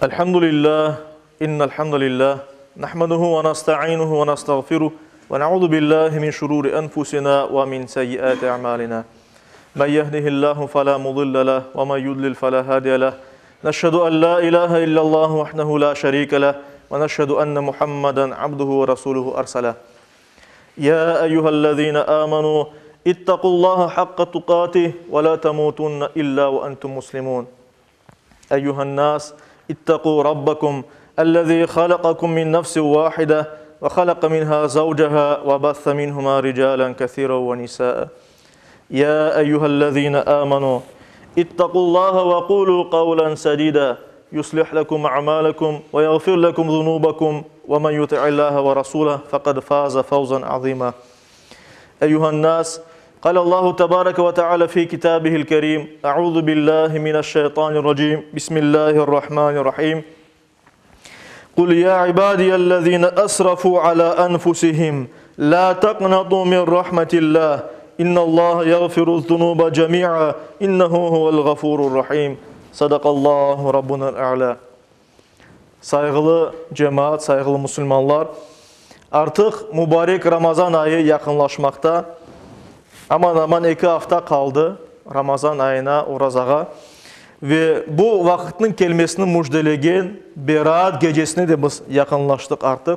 الحمد لله إن الحمد لله نحمده ونستعينه ونستغفره ونعوذ بالله من شرور أنفسنا ومن سيئات أعمالنا من يهده الله فلا مضل له ومن يضلل فلا هادي له نشهد أن لا إله إلا الله وحده لا شريك له ونشهد أن محمدا عبده ورسوله أرسله يا أيها الذين آمنوا اتقوا الله حق تقاته ولا تموتن إلا وأنتم مسلمون أيها الناس اتقوا ربكم الذي خلقكم من نفس واحدة وخلق منها زوجها وبث منهما رجالا كثيرا ونساء يا أيها الذين آمنوا اتقوا الله وقولوا قولا سديدا يصلح لكم أعمالكم ويغفر لكم ذنوبكم ومن يطع الله ورسوله فقد فاز فوزا عظيما أيها الناس قال الله تبارك وتعالى في كتابه الكريم أعوذ بالله من الشيطان الرجيم بسم الله الرحمن الرحيم قل يا عبادي الذين أسرفوا على أنفسهم لا تقنطوا من رحمة الله إن الله يغفر الذنوب جميعا إنه هو الغفور الرحيم صدق الله ربنا الأعلى Sayğılı cemaat, sayğılı musulmanlar, artıq mübarek Ramazan ayı yaqınlaşmaqta. Aman-aman eki afta qaldı Ramazan ayına, orazağa. Ve bu vaqıtnıñ kelmesini müjdelegen Beraat gecesine de biz yaqınlaştıq artıq.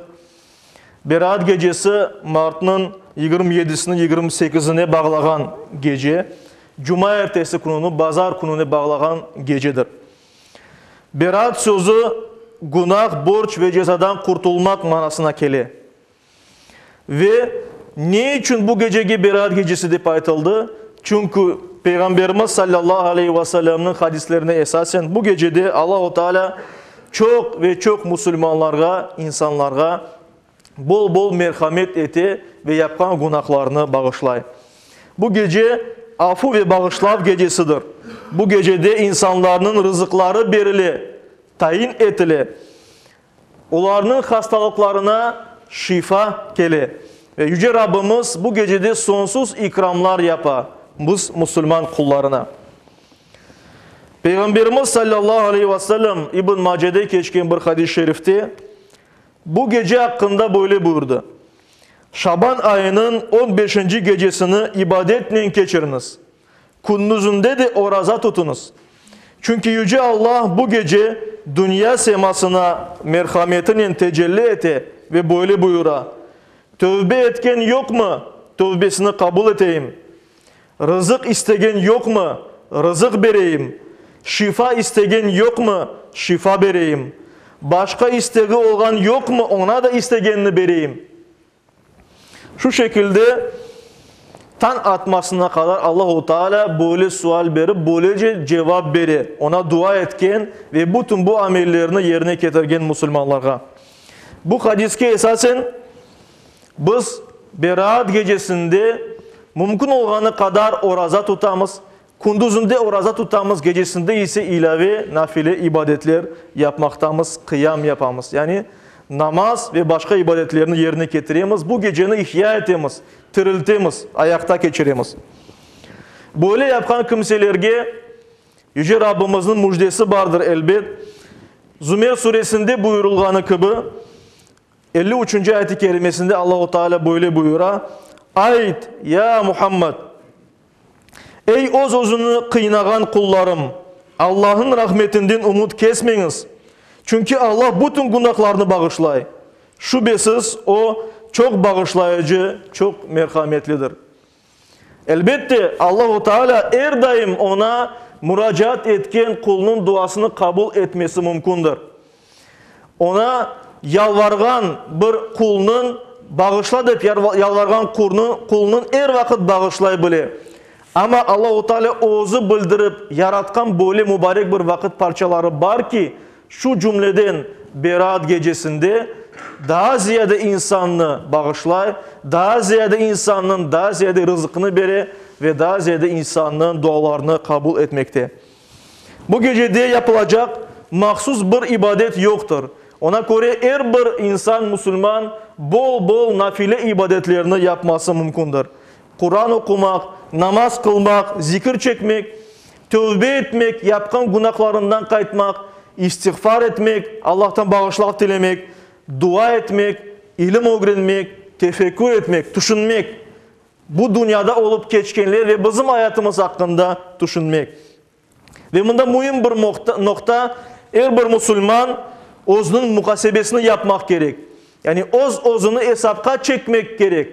Beraat gecesi martnıñ 27-sini 28-ine bağlağan gece, cumaertesi kününi bazar kününe bağlağan gecedir. Beraat sözü günah, borc ve cezadan qurtulmaq manasına kele. Ve ne içün bu gecege Beraat gecesi dep aytıldı? Çünki Peyğamberimiz sallallahu aleyhi ve sellemniñ hadislerine esasen bu gecede Allahu Teala çoq ve çoq musulmanlarğa, insanlarğa bol-bol merhamet ete ve yapqan günahlarını bağışlay. Bu gece afu ve bağışlav gecesidir. Bu gecede insanlarnıñ rızıqları berile, tayin etile, olarnıñ hastalıqlarına şifa kele. Ve Yüce Rabbimiz bu gecede soñsuz ikramlar yapa biz musulman qullarına. Peyğamberimiz sallallahu aleyhi ve sellem İbn Macede keçken bir hadis-i şerifte Bu gece aqqında böyle buyurdı, Şaban ayınıñ on beşinci gecesini ibadetnen keçiriñiz, kündüzinde de oraza tutuñız. Çünki Yüce Allah bu gece dünya semasına merhametinen tecelli ete ve böyle buyura, Tövbe etken yoqmı, tövbesini qabul eteyim? Rızıq istegen yoqmı, rızıq bereyim? Şifa istegen yoqmı, şifa bereyim? Başqa istegi olğan yoqmı, oña da istegenini bereyim? Şu şekilde tañ atmasına qadar Allahu Teala böyle sual berip, böylece cevap bere oña dua etken ve bütün bu amellerni yerine ketirgen musulmanlarğa. Bu hadiske esasen, Biz Beraat gecesinde mümkün olğanı qadar oraza tutamız, kündüzinde oraza tutamız, gecesinde ise ilâve, nafile, ibadetler yapmaqtamız, qıyam yapamız, yani namaz ve başqa ibadetlerni yerine ketiremiz, bu geceni ihya etemiz, tiriltemiz, ayaqta keçiremiz. Böyle yapqan kimselerge Yüce Rabbimizniñ müjdesi bardır, elbet. Zümer suresinde buyurılğanı kibi, 53-nci ayet-i kerimesinde Allahu Teala böyle buyura, Ayt, ya Muhammed, Ey öz-özüni qıynağan qullarım, Allahnıñ rahmetinden ümüt kesmeñiz, çünki Allah bütün günahlarnı bağışlay. Şübesiz, O, çoq bağışlayıcı, çoq merhametlidir. Elbette, Allahu Teala er daim Oña muracaat etken qulnıñ duasını qabul etmesi mümkündir. Oña yalvarğan bir qulnıñ, bağışla dep yalvarğan qulnıñ er vaqıt bağışlay bile. Amma Allahu Teala Özü bildirip yaratqan böyle mübarek bir vaqıt parçaları bar ki, Şu cümleden Beraat gecesinde daa ziyade insannı bağışlay, daa ziyade insannıñ daa ziyade rızıqını bere ve daa ziyade insannıñ dualarını qabul etmekte. Bu gecede yapılacaq mahsus bir ibadet yoqtır. Ona köre er bir insan, musulman, bol-bol nafile ibadetlerni yapması mümkündir. Quran oqumaq, namaz qılmaq, zikir çekmek, tövbe etmek, yapqan günahlarından qaytmaq. istiğfar etmek, Allahtan bağışlav tilemek, dua etmek, ilim ögrenmek, tefekkür etmek, tüşünmek, bu dünyada olıp keçkenler ve bizim ayatımız aqqında tüşünmek. Ve mında müim bir noqta, er bir musulman özüniñ muhasebesini yapmaq kerek. Yani öz-özüni esapqa çekmek kerek.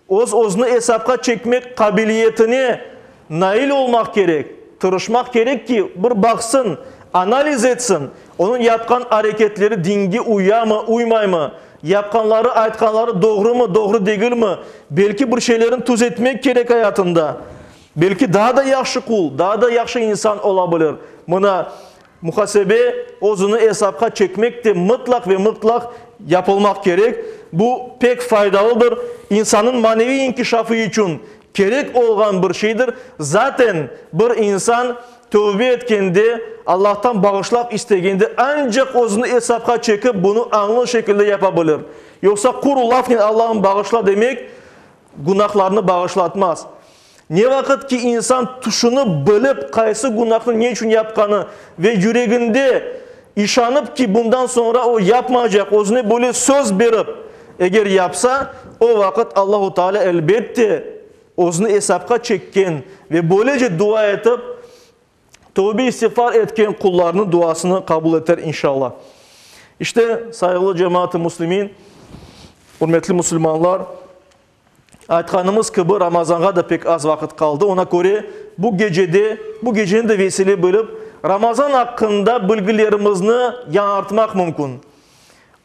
Öz-özüni esapqa çekmek qabiliyetine nail olmaq kerek. Tırışmaq kerek ki, bir baqsın, analiz etsin, onıñ yapqan areketleri dinge uyamı, uymaymı, yapqanları, aytqanları doğrumı, doğru degilmi, belki bir şeylerni tüzetmek kerek ayatında. Belki daa da yahşı qul, daa da yahşı insan ola bilir. Mına, muhasebe, özüni esapqa çekmek de mıtlaq ve mıtlaq yapılmaq kerek. Bu pek faydalıdır, insannıñ maneviy inkişafı içün kerek olğan bir şeydir. Zaten, bir insan tövbe etkende, Allahtan bağışlav istegende ancaq özüni esapqa çekip, bunı añlı şekilde yapa bilir. Yoqsa quru lafnen Allahım bağışla demek, günahlarnı bağışlatmaz. Ne vaqıt ki insan tüşünip, bilip, qaysı günahnı ne içün yapqanı ve yüreginde işanıp ki, bundan soñra o yapmaycaq, özüne böyle söz berip, eger yapsa, o vaqıt Allahu Teala elbette özüni esapqa çekken ve böylece dua etip, tövbe-istiğfar etken qullarnıñ duasını qabul eter inşallah. İşte, sayğılı cemaat-ı müslimin, ürmetli musulmanlar, Aytqanımız kibi, Ramazanğa da pek az vaqıt qaldı, ona köre bu gecede, bu geceni de vesile bilip, Ramazan aqqında bilgilerimizni yañartmaq mümkün.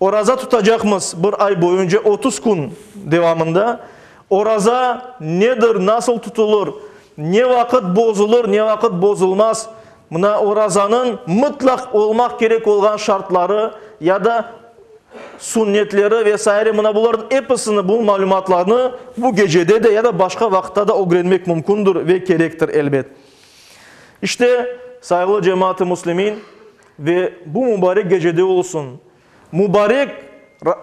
Oraza tutacaqmız bir ay boyunca, 30 kün devamında. Oraza nedir, nasıl tutulır, ne vaqıt bozulır, ne vaqıt bozulmaz, mına orazanıñ mıtlaq olmaq kerek olğan şartları ya da sunnetleri ve saire, mına bularnıñ episini, bu malümatlarnı bu gecede de ya da başqa vaqıtta da ögrenmek mümkündür ve kerektir, elbet. İşte, sayğılı cemaat-ı müslimin, ve bu mübarek gecede olsun, mübarek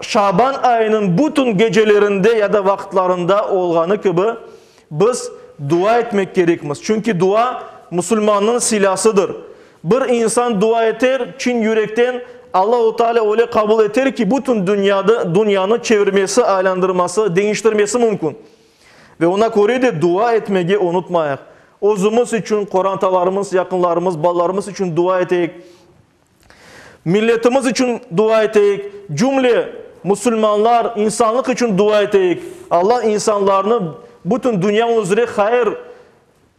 Şaban ayınıñ bütün gecelerinde ya da vaqıtlarında olğanı kibi, biz dua etmek kerekmiz. Çünki dua, musulmannıñ silâsıdır. Bir insan dua eter, çin yürekten, Allahu Teala öyle qabul eter ki, bütün dünyada, dünyanı çevirmesi, aylandırması, deñiştirmesi mümkün. Ve ona köre de dua etmege unutmayıq. Özümiz içün, qorantalarımız, yaqınlarımız, balalarımız içün dua eteyik. Milletimiz içün dua eteyik. Cümle musulmanlar, insanlıq içün dua eteyik. Allah insanlarnı bütün dünya üzre hayır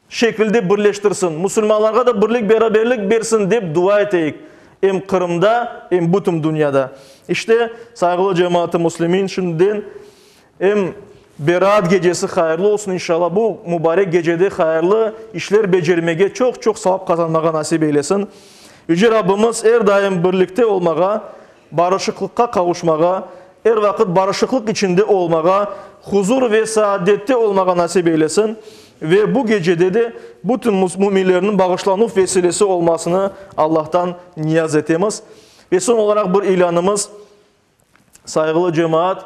şekilde birleştirsin, musulmanlarğa da birlik-beraberlik bersin dep dua eteyik, em Qırımda, em bütün dünyada. İşte, sayğılı cemaat-ı müslimin, şimdiden em Beraat gecesi hayırlı olsun, inşallah, bu mübarek gecede hayırlı işler becermege, çoq-çoq savap qazanmağa nasip eylesin. Yüce Rabbimiz er daim birlikte olmağa, barışıqlıqqa qavuşmağa, er vaqıt barışıqlıq içinde olmağa, huzur ve saadette olmağa nasip eylesin ve bu gecede de bütün müminlerniñ bağışlanuv vesilesi olmasını Allahtan niyaz etemiz. Ve soñ olaraq bir ilânımız, sayğılı cemaat,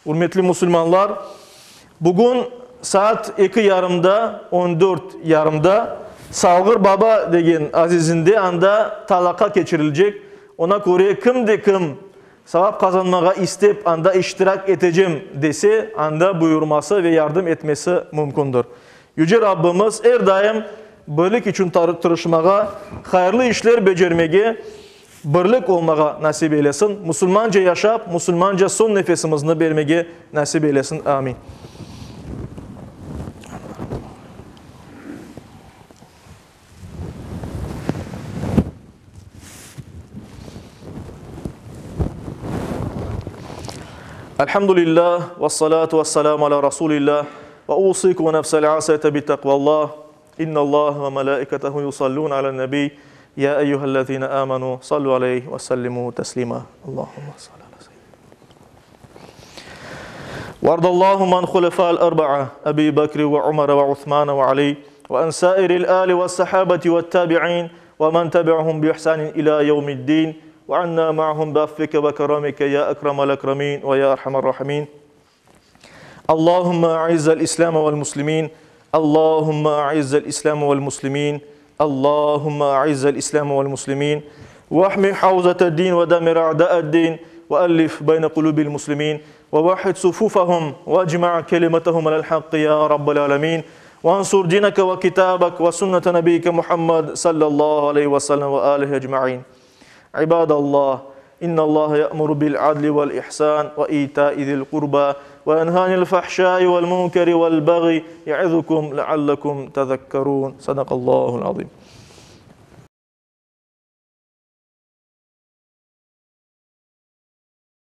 ürmetli musulmanlar, bugün saat eki yarımda, on dört yarımda, Salğır Baba degen azizinde anda talaqa keçirilecek. Ona köre, kim de kim savap qazanmağa istep, anda iştirak etecem dese, anda buyurması ve yardım etmesi mümkündir. Yüce Rabbimiz er daim birlik içün tırışmağa, hayırlı işler becermege, birlik olmağa nasip eylesin. Musulmanca yaşap, musulmanca soñ nefesimizni bermege nasip eylesin. Amin. Elhamdülillah, vessalatu vesselamu ala Rasulillah, ve usikum ve nefsel asiyete bi takvallah, innallah ve melaiketehu yusallun ala nebi, ya eyyühellezine amenu, sallu aleyhi ve sellimu teslima. Allahümme salli ala seyyidina. وارض اللهم عن خلفاء الأربعة أبي بكر وعمر وعثمان وعلي وعن سائر الآل والصحابة والتابعين ومن تبعهم بإحسان إلى يوم الدين وعنا معهم بعفوك وكرمك يا أكرم الأكرمين ويا أرحم الراحمين اللهم أعز الإسلام والمسلمين اللهم أعز الإسلام والمسلمين اللهم أعز الإسلام والمسلمين. واحمي حوزة الدين ودمر أعداء الدين وألف بين قلوب المسلمين ووحد صفوفهم واجمع كلمتهم على الحق يا رب العالمين وانصر دينك وكتابك وسنة نبيك محمد صلى الله عليه وسلم وآله أجمعين عباد الله إن الله يأمر بالعدل والإحسان وإيتاء ذي القربى وينهى عن الفحشاء والمنكر والبغي يعظكم لعلكم تذكرون صدق الله العظيم.